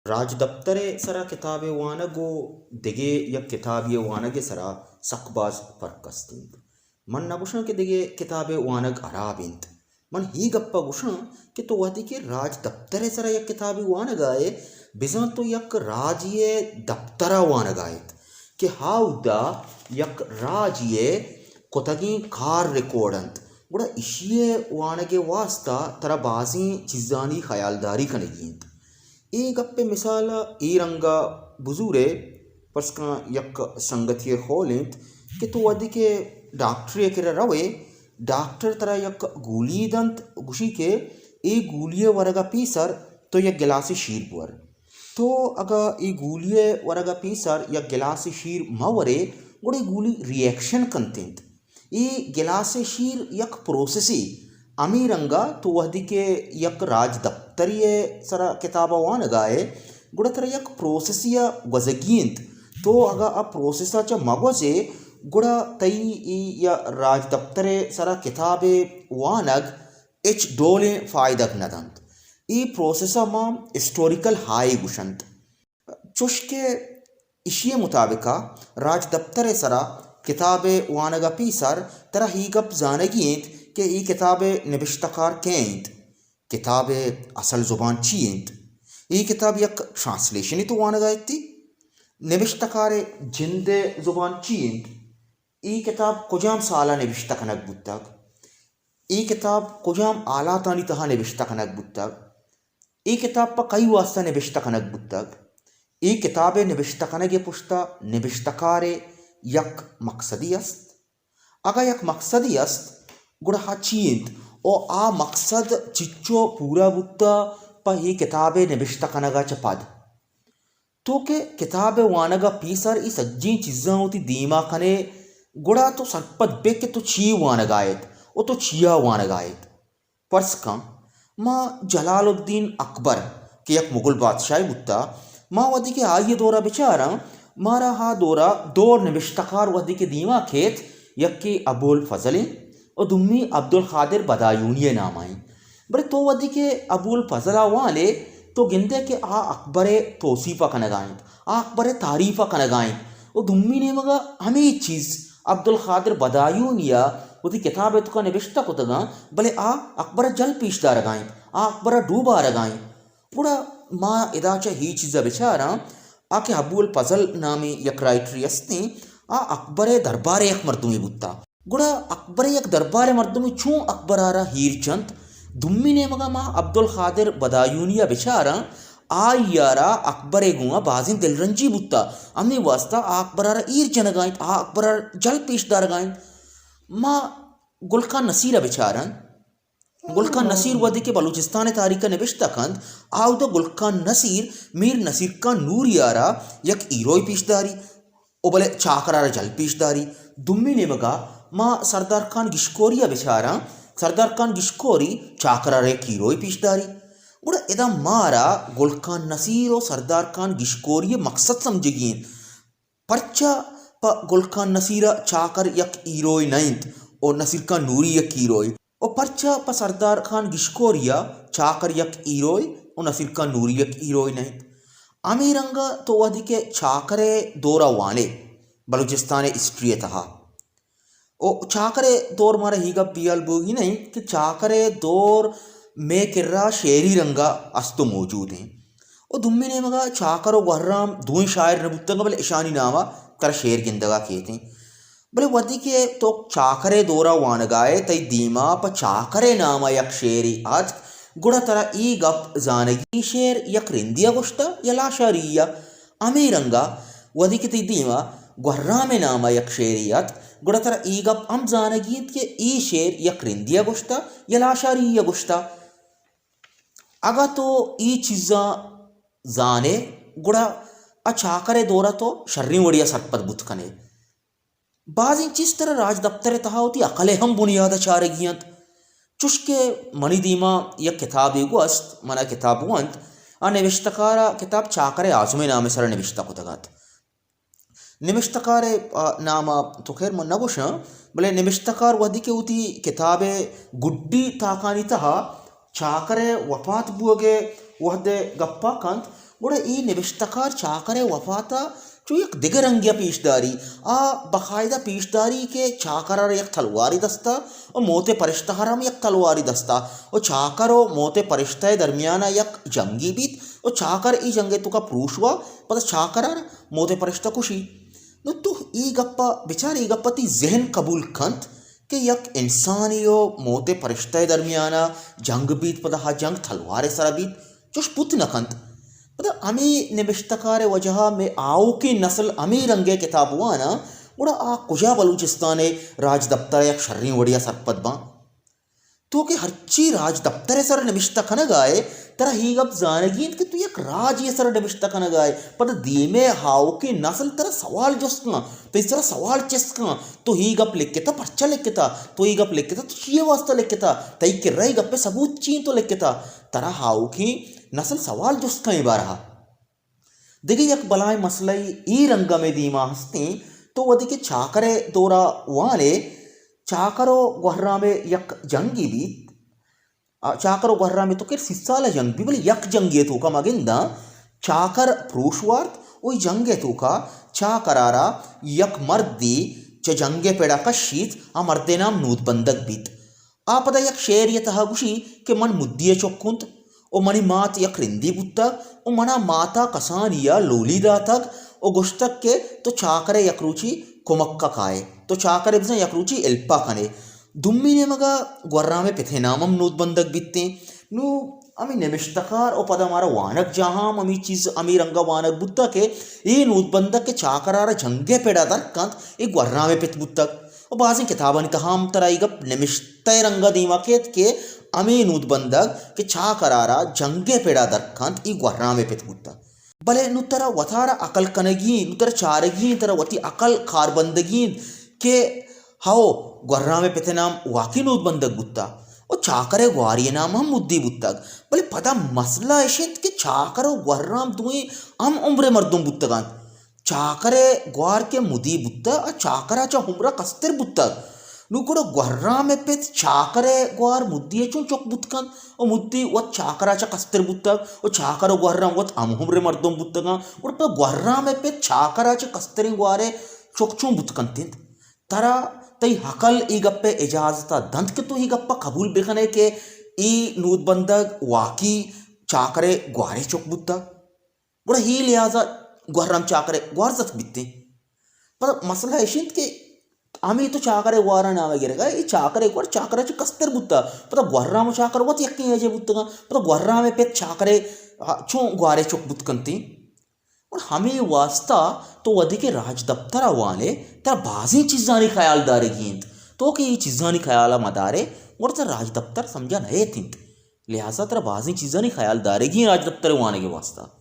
راجدپتر ءِ سرا کتابے وانگ و دگہ یک کتابے وانگ ءِ سرا سک باز فرق است انت۔ من نہ گوشاں کہ دگہ کتابے وانگ ہراب انت۔ من اے گپ ءَ گوشاں کہ تو وہدے کہ راجدپتر ءِ سرا یک کتابے وانگ ءَ ئے، بزاں تو یک راجے ءِ دپتر ءَ وانگ ءَ ات کہ ہاودا یک راجے ءِ کتگیں کار ریکارڈ انت، گڑا ایشی ءِ وانگ ءِ واستا ترا بازیں چیزانی خیالداری کنگی انت۔ اے گپ ءِ مثال ءَ اے رنگ ءَ بزور ئے، پرس کن یک سنگتے ءِ قول انت کہ تو وہدے کہ ڈاکٹرے ءِ کرا رو ئے، ڈاکٹر ترا یک گولی دنت، گوشی کہ اے گولی ءِ ورگ ءَ پیسر تو یک گلاسے شیر بور۔ تو اگاں اے گولی ءِ ورگ ءَ پیسر یک گلاسے شیر مہ ورے، گڑا اے گولی ری ایکشن کنت انت۔ اے گلاس ءِ شیر یک پروسسے، ہمے رنگ ءَ تو وہدے کہ یک راجدپترے ءِ سرا کتاب ءَ وانگ ءَ ئے، گڑا ترا یک پروسسے ءَ گوزگی انت۔ تو اگاں آ پروسس ءَ چہ مہ گوز ئے، گڑا تئی اے یا راجدپتر ءِ سرا کتاب ءِ وانگ ہچ ڈولیں فائدگ نہ دنت۔ اے پروسس ءَ ما ہسٹوریکل ہائی گوشنت۔ چوشکہ ایشی ءِ مطابق ءَ راجدپتر ءِ سرا کتاب ءِ وانگ ءَ پیسر ترا اے گپ زانگی انت کہ اے کتاب ءِ نبشتہ کار کئے انت، کتاب ءِ اصل زبان چی انت، اے کتاب یک ٹرانسلیشنے تو وانگ ءَ اتی، نبشتہ کار ءِ جند ءِ زبان چی انت، اے کتاب کجام سال ءَ نبشتہ کنگ بوتگ، اے کتاب کجام حالاتانی تہا نبشتہ کنگ بوتگ، اے کتاب پہ کئی واسطہ نبشتہ کنگ بوتگ؟ اے کتاب ءِ نبشتہ کنگ ءِ پشت ءَ نبشتہ کار ءِ یک مقصدے است؟ اگاں یک مقصدے است، گڑا آ چی انت؟ او آ مقصد چچو پورا بوتہ پہ اے کتاب ءِ نبشتہ کنگ ءَ چہ پد؟ تو کہ کتاب ءِ وانگ ءَ پیسر اے سجہیں چیزاں وتی دیم ءَ کن ئے، گڑا تو سرپد بئے کہ تو چی وانگ ءَ ات و تو چیا وانگ ءَ ات۔ پرس کن، ما جلال الدین اکبر کہ یک مغل بادشاہے بوتہ، ما وہدے کہ آئی ءِ دور ءَ بچاراں، مارا آ دور ءَ دو نبشتہ کار وہدے کہ دیما کیت، یکے ابوالفضل انت و دومی عبدالقادر بدایونی ءِ نام ءَ انت۔ بلے تو وہدے کہ ابوالفضل ءَ وان ئے، تو گند ئے کہ آ اکبر ءِ توسیپ ءَ کنگ ءَ انت، آ اکبر ءِ تعریف ءَ کنگ ءَ انت۔ و دومی نیمگ ءَ ہمے چیز عبدالقادر بدایونی ءَ وتی کتاب ءِ توکا نبشتہ کتگاں، بلے آ اکبر ءَ جل پیش دارگ ءَ انت، آ اکبر ءَ ڈوبارگ ءَ انت۔ گڑا ما ادا چہ اے چیز ءَ بچاراں، آ کہ ابوالفضل نامیں یک رائٹرے استیں، آ اکبر ءِ دربار ءِ یک مردمے بوتہ۔ گڑا اکبر ءِ یک دربار ءِ مردمے چون اکبر ءَ را ایر جنت؟ دومی نیمگ ءَ ما عبدالقادر بدایونی ءَ بچاراں، آئی ءَ را اکبر ءِ گوما بازیں دلرنجی بوتہ، ہمے واستا آ اکبر ءَ را ایر جنگ ءَ انت، آ اکبر ءَ را جل پیش دارگ ءَ انت۔ ما گل خان نصیر ءَ بچاراں، گل خان نصیر وھدے کہ بلوچستان ءِ تاریخ ءَ نبشتہ کنت، آ اودا گل خان نصیر میر نصیر خان نوری ءَ را یک ہیروئے پیش داری، او بلے چاکر ءَ را جھل پیش داری۔ دومی نیمگ ءَ ما سردار خان گشکوری ءَ بچاراں، سردار خان گشکوری چاکر ءَ را یک ہیروئے پیش داری۔ گڑا ادا مارا گل خان نصیر ءُ سردار خان گشکوری ءِ مقصد سمجھگی اِنت۔ پرچا پہ گل خان نصیر ءَ چاکر یک ہیروئے نہ اِنت ءُ نصیر خان نوری یک ہیروئے؟ ءُ پرچا پہ سردار خان گشکوری ءَ چاکر یک ہیروئے ءُ نصیر خان نوری یک ہیروئے نہ اِنت؟ ہمے رنگ ءَ تو وھدے کہ چاکر ءِ دور ءَ وان ئے بلوچستان ءِ ہسٹری ءِ تہا، ءُ چاکر ءِ دور مارا اے گپ بیال بوگی نہ اِنت کہ چاکر ءِ دور مئے کرا شعری رنگ ءَ است ءُ موجود اِنت۔ ءُ دومی نیمگ ءَ چاکر ءُ گوھرام دوئیں شاعر نہ بوتگ، بلے اشانی نام ءَ ترا شعر گندگ ءَ کیت اِنت۔ بلے وھدے کہ تو چاکر ءِ دور ءَ وانگ ءَ ئے، تئی دیم ءَ پہ چاکر ءِ نام ءَ یک شعرے اتک، گڑا ترا اے گپ زانگی اِنت شعر یک رندے ءَ گوشتہ یا لاشاری ءَ؟ ہمے رنگ ءَ وھدے کہ تئی دیم ءَ گوھرام ءِ نام ءَ یک شعرے اتک، گڑا ترا اے گپ ہم زانگی اِنت کہ اے شعر یک رندے ءَ گوشتہ یا لاشاری ءَ گوشتہ۔ اگاں تو اے چیزاں زان ئے، گڑا آ چاکر ءِ دور ءَ تو شریں وڑے ءَ سرپد بوت کن ئے۔ بازیں چیز ترا راجدپتر ءِ تہا وتی عقل ءِ ہم بنیاد ءَ چارگی اِنت۔ چوشکہ منی دیم ءَ یک کتابے گوست، من آ کتاب ونت، آ نبشتہ کار ءَ کتاب چاکر اعظم ءِ نام ءِ سر ءَ نبشتہ کتگ اَت۔ نبشتہ کار ءِ، آ، نام ءَ تو خیر من نہ گوشاں، بلے نبشتہ کار وھدے کہ وتی کتاب ءِ گڈی تاکانی تہا چاکر ءِ وپات بوگ ءِ وھد ءِ گپ ءَ کنت، گڑا اے نبشتہ کار چاکر ءِ وفات ءَ چو یک دگہ رنگے ءَ پیش داری۔ آ باقاعدہ پیش داری کہ چاکر ءَ را یک تلوارے دست ءَ و موت ءِ پرشتہ ءَ را ہم یک تلوارے دست ءَ و چاکر و موت ءِ پرشتہ ءِ درمیان ءَ یک جنگے بیت و چاکر اے جنگ ءِ توکا پروش وا، پدا چاکر ءَ را موت ءِ پرشتہ کشی۔ نو تو اے گپ ءَ بچار، اے گپ ءَ تئی ذہن قبول کنت کہ یک انسانے و موت ءِ پرشتہ ءِ درمیان ءَ جنگ بیت، پدا ہا جنگ تلوار ءِ سرا بیت؟ چوش بوت نہ کنت۔ پدا ہمے نبشتہ کار ءِ وجہ ءَ مئے آؤکیں نسل ہمے رنگ ءِ کتاب واناں، گڑا آ کجا بلوچستان ءِ راجدپتر ءَ یک شریں وڑے ءَ سرپد باں؟ تو کہ ہرچی راجدپتر ءِ سرا نبشتہ کنگ ءَ ئے، ترا اے گپ زانگی انت کہ تو یک راجے ءِ سرا نبشتہ کنگ ءَ ئے، پدا دیم ءِ آؤکیں نسل ترا سوال جست کن، تئی سرا سوال چست کن، تو اے گپ لکھتہ، پرچا لکھتہ؟ تو اے گپ لکھتہ، تو چی ءِ واستہ لکھتہ؟ تئی کرا اے گپ ءِ ثبوت چی انت تو لکھتہ؟ ترا آؤکیں نسل سوال جست کن اے بارہ ءَ۔ دگہ یک بلاہیں مسئلہ اے رنگ ءَ مئے دیما ہستیں، تو وھدے کہ چاکر ءِ دور ءَ وان ئے، چاکر و گوھرام ءِ یک جنگے بیت۔ آ، چاکر و گوھرام ءِ توکا سی سال ءَ جنگ بیت، بلے یک جنگے ءِ توکا ما گنداں چاکر پروش وارت و اے جنگ ءِ توکا چاکر ءَ را یک مردے چہ جنگ ءِ پڑ ءَ کشیت، آ مرد ءِ نام نودبندگ بیت۔ آ پدا یک شعرے ءِ تہا گوشی کہ من مدی ءِ چک انت و منی مات یک رندے بوتگ و منا مات ءَ کسانی ءَ لولی داتگ و گوشتگ کہ تو چاکر ءِ یک روچے کمک ءَ کائے، تو چاکر ءِ بزاں یک روچے ہیلپ ءَ کن ئے۔ دومی نیمگ ءَ گوھرام ءِ پت ءِ نام ہم نودبندگ بیتیں۔ نوں ہمے نبشتہ کار و پدا مارا وانگجاہاں ہم ہمے چیز ہمے رنگ ءَ وانگ بوتگ کہ اے نودبندگ کہ چاکر ءَ را جنگ ءِ پڑ ءَ در کنت، اے گوھرام ءِ پت بوتگ۔ و بازیں کتابانی تہا ہم ترا اے گپ نبشتہ ءِ رنگ ءَ دیما کیت کہ ہمے نودبندگ کہ چاکر ءَ را جنگ ءِ پڑ ءَ در کنت، اے گوھرام ءِ پت بوتگ۔ بلے نوں ترا وتارا عقل کنگی انت، نوں ترا چارگی انت، ترا وتی عقل کار بندگی انت کہ ہئو، گوھرام ءِ پت ءِ نام واقعی نودبندگ بوتگ و چاکر ءِ گوھاری ءِ نام ہم مدی بوتگ۔ بلے پدا مسئلہ اش انت کہ چاکر و گوھرام دوئیں ہم عمر ءِ مردم بوتگ انت۔ چاکر ءِ گوھار کہ مدی بوتگ، آ چاکر ءَ چہ عمر ءَ کستر بوتگ۔ نوں گڑا گوھرام ءِ پت چاکر ءِ گوھار مدی ءِ چون چک بوت کنت؟ و مدی وت چاکر ءَ چہ کستر بوتگ و چاکر و گوھرام وت ہم عمر ءِ مردم بوتگ انت۔ گڑا پہ گوھرام ءِ پت چاکر ءَ چہ کستریں گوھار ءِ چک چون بوت کنت انت؟ ترا تئی عقل اے گپ ءِ اجازت ءَ دنت کہ تو اے گپ ءَ قبول بہ کن ئے کہ اے نودبندگ واقعی چاکر ءِ گوھار ءِ چک بوتگ؟ گڑا اے لحاظ ءَ گوھرام چاکر ءِ گوھارزتک بیتیں۔ پدا مسئلہ اش انت کہ ہمے تو چاکر ءِ گوھار ءِ نام ءَ گرگ ءَ ئے، اے چاکر ءِ گوھار چاکر ءَ چہ کستر بوتگ، پدا گوھرام و چاکر وت یکیں ایج ءِ بوتگ انت، پدا گوھرام ءِ پت چاکر ءِ، آ، چون گوھار ءِ چک بوت کنتیں؟ گڑا ہمے واستا تو وھدے کہ راجدپتر ءَ وان ئے، ترا بازیں چیزانی خیال دارگی انت۔ تو کہ اے چیزانی خیال ءَ مہ دار ئے، گڑا ترا راجدپتر سمجھ ءَ نئیت انت۔ لہذا ترا بازیں چیزانی خیال دارگی انت راجدپتر ءِ وانگ ءِ واستا۔